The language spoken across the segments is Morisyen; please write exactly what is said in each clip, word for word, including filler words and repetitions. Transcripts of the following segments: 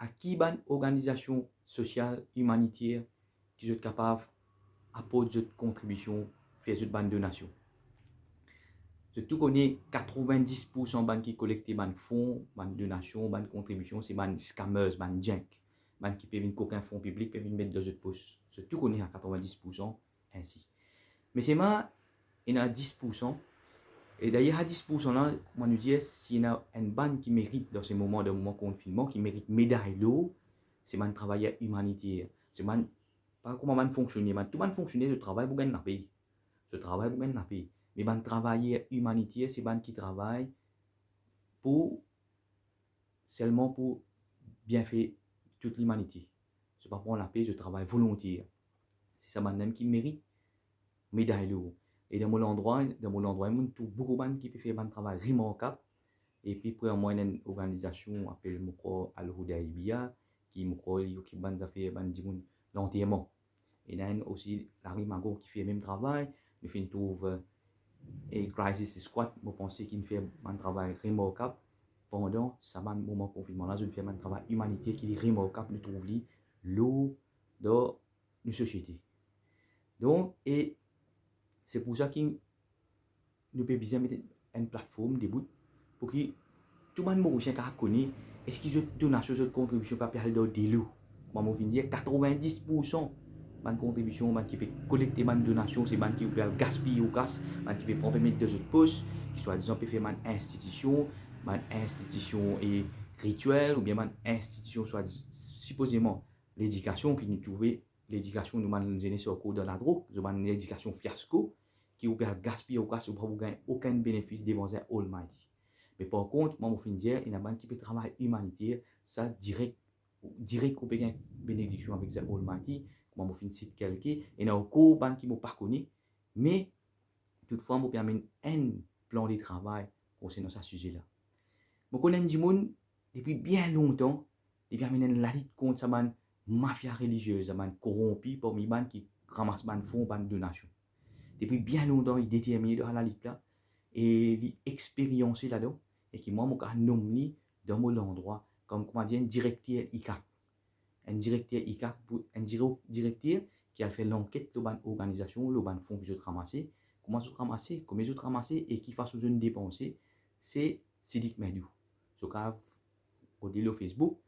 a ki bann organizasion sosial, imaniter ki zot kapav aport zot kontribision, fer zot bann donasion. Zot tou kone katrevin-dis poursan bann ki kolekte bann fon, bann donasion, bann kontribision, se bann scammers, bann dink, bann ki pe vinn kokin fon piblik, pe vinn met dan zot pos. Zot tou kone sa, katrevin-dis poursan ensi. Me selman, ena dis poursan, e dayer sa dis poursan la, mo nou dir, si ena enn bann ki merit dan se moman, dan moman konfinman, ki merit meday lor, se bann travayer imaniter, se bann, pa kouma bann fonksionier, bann, tou bann fonksionier, zot travay pou gagn lape. Zot travay pou gagn lape. Me bann travayer imaniter, se bann ki travay pou, selman pou bienfe tou limanite. Zot pa pran lape, zot travay volonter. Se sa bann mem ki merit meday lor. E dan mo landrwa, dan mo landrwa, mo trouv boukou bann ki pe fer bann travay remarkab. E pli pre mwa, ena enn organizasion apel, mo krwar, Al Hudaybiyah, ki, mo krwar, li okip bann zafer bann dimoun lanterman. Ena enn osi, Lari Mago, ki fer mem travay. Nou finn trouv, e Crisis Squad, mo panse, ki finn fer bann travay remarkab pandan sa bann moman konfinman la. Zot finn fer bann travay imaniter ki li remarkab, nou trouv li lor dan nou sosiete. Donk, e se pou sa ki nou pe bizin met enn platform debout pou ki tou bann Morisien kapav kone eski zot donasion, zot kontribision pa pe al dan delo. Kouma mo finn dir, katrevin-dis poursan bann kontribision, bann ki pe kolekte bann donasion, se bann ki ou pe al gaspiy ou kas, bann ki pe pran pe met dan zot pos, ki swadizan pe fer bann institision, bann institision e ritiel, oubien bann institision swa sipozeman ledikasion, ki nou trouve ledikasion nou bann zenes ankor dan ladrog, zot bann ledikasion fiasko, ki ou pe al gaspiy ou kas, ou pa pou gagn okenn benefis devan Almighty. Me par kont, mwa mo finn dir, ena bann ki pe travay imaniter, sa direk, direk ou pe gagn benediksion avek Almighty, kouma mo finn sit kelke, ena ankor bann ki mo pa kone, me toutfwa mo pe amenn enn plan de travay konsernan sa size la. Mo konn enn dimoun, depi bien lontan, li pe amenn enn lalit kont sa bann mafia relizie, sa bann koronpi parmi bann ki ramas bann fon, bann donasion. Depi bien lontan, li determine dan sa lalit la, e li experianse ladan, e ki mwa, mo kapav nom li dan mo landrwa, kom, kouma dir, enn direkter ICAC. Enn direkter ICAC, pou, enn dire-, direkter ki al fer lanket lor bann organizasion, lor bann fon ki zot ramase, kouma zot ramase, komie zot ramase, e ki fason zot depanse, se Sidik Mendou. Zot kapav rod li lor Facebook,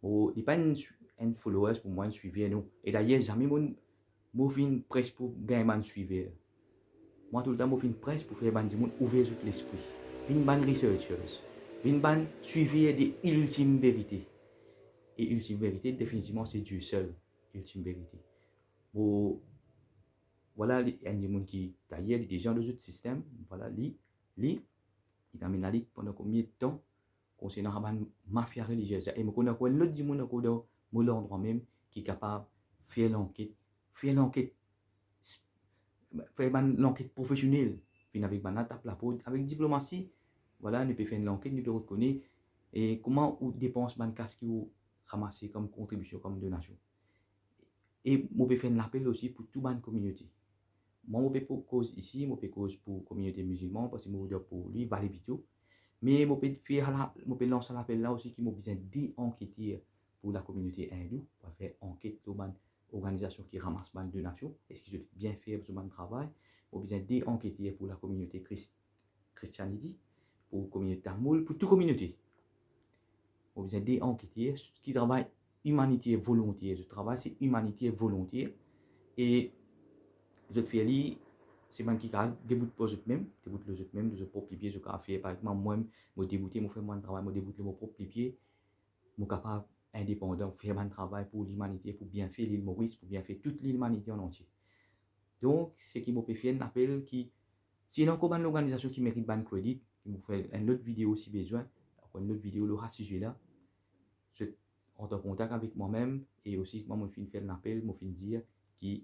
mo, li pa enn swi-, enn followers pou mwa, enn swiver, non. E dayer, zame mo, mo finn pres pou gagn bann swiver. Mwa toultan mo finn pres pou fer bann dimoun ouver zot lespri. Vinn bann researchers. Vinn bann swiver de Ultime Verite. E Ultime Verite, definitivman, se Dieu seul, Ultime Verite. Mo, vwala, li, enn dimoun ki, dayer, li deza dan zot sistem, vwala, li, li, li amenn lalit pandan komie tan, konsernan sa bann mafia relizie la. E mo konn ankor enn lot dimoun ankor dan mo landrwa mem ki kapav fer lanket, fer lanket, s-, fer bann lanket profesionel, vinn avek bann la, tap laport, avek diplomasi, vwala, nou pe fer enn lanket, nou pe rod kone, e kouma ou depans bann kas ki ou ramase kom kontribision, kom donasion. E mo pe fer enn lapel osi pou tou bann kominote. Mwa, mo pe pou koz isi, mo pe koz pou kominote mizilman, parski mo dan pou li, Vale Vito. Me mo pe fer la, mo pe lans lapel la osi ki mo bizin de anketer pou lakominote indou, pou al fer anket lor bann organizasion ki ramas bann donasion, eski zot bien fer zot bann travay. Mo bizin de anketer pou lakominote Kris-, Christianity, pou kominote Tamoul, pou tou kominote. Mo bizin de anketer ki travay imaniter volonter. Zot travay se imaniter volonter. E zot fer li, se bann ki kapav debout par zot mem, debout lor zot mem, lor zot prop lipie, zot kapav fer. Par exanp, mwa, mo deboute, mo fer mo bann travay, mo debout lor mo prop lipie, mo kapav indepandan, fer bann travay pou limanite, pou bienfe Lil Moris, pou bienfe tou limanite an antie. Donk, seki mo pe fer enn lapel ki, si ena ankor bann lorganizasion ki merit bann kredit, ki mo fer enn lot video si bezwin, ankor enn lot video lor sa size la, zot rant an kontak avek mwa mem, e osi, kouma mo finn fer lapel, mo finn dir ki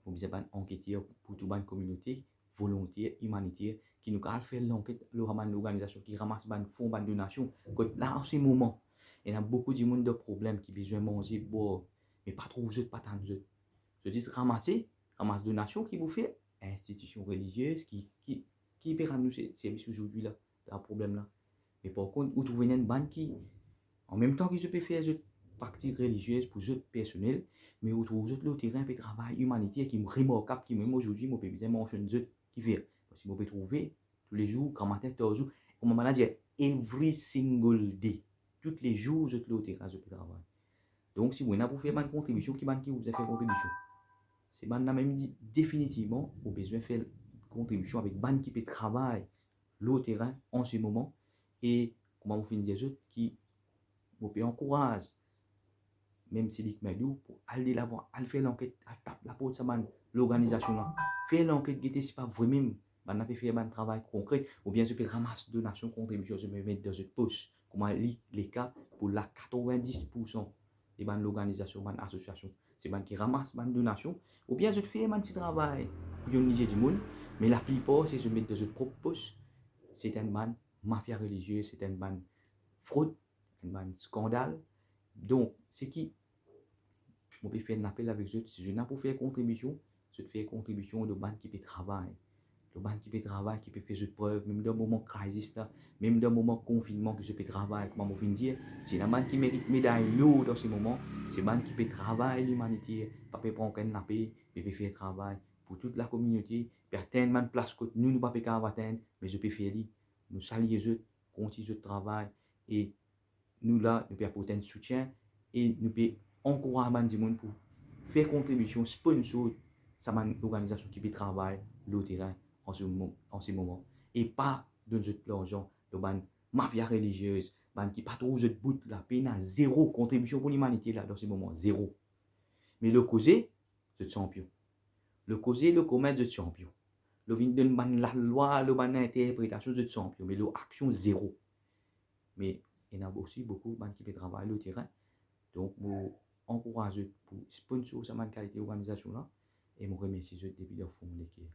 mo bizin bann anketer pou tou bann kominote, volonter, imaniter, ki nou kapav fer lanket lor bann lorganizasion ki ramas bann fon, bann donasion. Kot la, an se moman, ena boukou dimoun dan problem ki bizin manze, bwar, me pa trouv zot, pa tann zot. Zot zis ramase, ramas donasion ki pou fer institision relizie ki, ki, ki pe rann nou se-, servis ozordi la, dan problem la. Me par kont, ou trouv ena enn bann ki, an mem tan ki zot pe fer zot parti reliziez, pou zot personel, me ou trouv zot lor terin pe travay imaniter ki remarkab, ki mem azordi mo pe bizin mansionn zot, ki fer. Parski mo pe trouve toulezour, gramatin, tarzour, kouma bann la dir, every single day. Toulezour zot lor terin, zot pe travay. Donk, si mo ena pou fer bann kontribision, ki bann ki bizin fer kontribision? Se bann la mem, di, definitivman, ou bizin fer kontribision avek bann ki pe travay lor terin an se moman. E kouma mo finn dir zot, ki mo pe ankouraz mem Sidik Mendou pou al delavan, al fer lanket, al tap laport sa bann lorganizasion la. Fer lanket, gete si pa vremem bann la pe fer bann travay konkre, oubien zot pe ramas donasion, kontribision, zot pe met dan zot pos, kouma li leka pou la katrevin-dis poursan de bann lorganizasion, bann asosiasion. Se bann ki ramas bann donasion, oubien zot fer bann ti travay pou enn lizie dimoun, me laplipar se zot met dan zot prop pos. Se enn bann mafia relizie, se enn bann frod, enn bann skandal. Donk, seki mo pe fer enn lapel avek zot, si zot ena pou fer kontribision, zot fer kontribision lor bann ki pe travay. Lor bann ki pe travay, ki pe fer zot prev, mem dan moman krizis la, mem dan moman konfinnman ki zot pe travay. Kouma mo finn dir, si ena bann ki merit meday lor dan se moman, se bann ki pe travay limaniter, pa pe pran okenn lape, me pe fer travay pou tou lakominote, pe atenn bann plas kot nou, nou pa pe kapav atenn, me zot pe fer li. Nou salie zot, kontign zot travay, e nou la, nou pe aport enn soutien e nou pe ankouraz bann dimoun pou fer kontribision, sponsor sa bann lorganizasion ki pe travay lor terin an se mo-, an se moman, e pa donn zot larzan lor bann mafia relizie, bann ki pa trouv zot bout la, pena, zero kontribision pou limanite la dan se moman, zero. Me lor koze, zot sanpion. Lor koze, lor komans, zot sanpion. Lor vinn donn bann lalwa, lor bann interpretasion, zot sanpion. Me lor aksion, zero. Me ena osi boukou bann ki pe travay lor terin. Donk, mo ankouraz zot pou sponsor sa bann kalite organizasion la, e mo remersi zot depi dan fon leker.